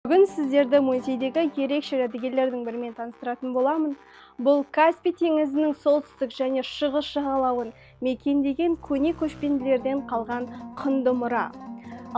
Бүгін сіздерді музейдегі ерекше жәдігерлердің бірімен таныстыратын боламын. Бұл Каспий теңізінің солтүстік және шығыс жағалауын мекендеген көне көшпенділерден қалған құнды мұра.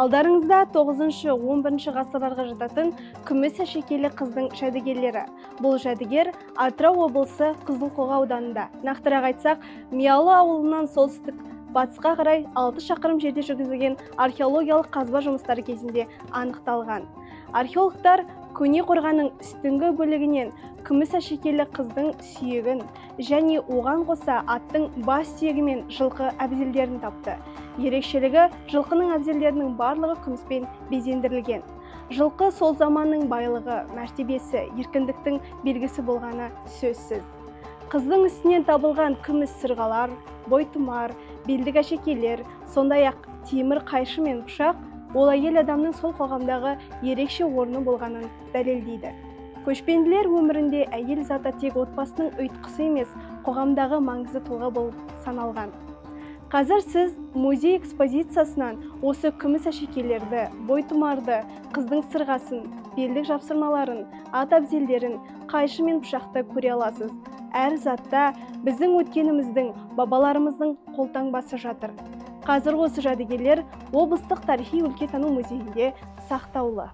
Алдарыңызда 9-11 ғасырларға жататын күміс әшекейлі қыздың жәдігерлері. Бұл жәдігер Атырау облысы Қызылқоға ауданында, нақтырақ айтсақ, Миялы ауылынан солтүстік батысқа қарай 6 шақырым жерде жүргізілген археологиялық қазба жұмыстары кезінде анықталған. Археологтар көне қорғанның үстіңгі бөлігінен күміс әшекейлі қыздың сүйегін және оған қоса аттың бас сүйегі мен жылқы әбзелдерін тапты. Ерекшелігі, жылқының әбзелдерінің барлығы күміспен безендірілген. Жылқы сол заманның байлығы, мәртебесі, еркіндіктің белгісі болғаны сөзсіз. Қыздың үстінен табылған күміс сырғалар, бойтұмар, белдік әшекейлер, сондай-ақ темір қайшы мен пышақ ол әйел адамның сол қоғамдағы ерекше орны болғанын дәлелдейді. Көшпенділер өмірінде әйел заты тек отбасының ұйытқысы емес, қоғамдағы маңызды тұлға болып саналған. Қазір сіз музей экспозициясынан осы күміс әшекейлерді, бойтұмарды, қыздың сырғасын, белдік жапсырмаларын, ат әбзелдерін, қайшы мен пышақты көре аласыз. Әр затта біздің өткеніміздің, бабаларымыздың қолтаңбасы жатыр. Қазір осы жәдігерлер облыстық тарихи өлкетану музейінде сақтаулы.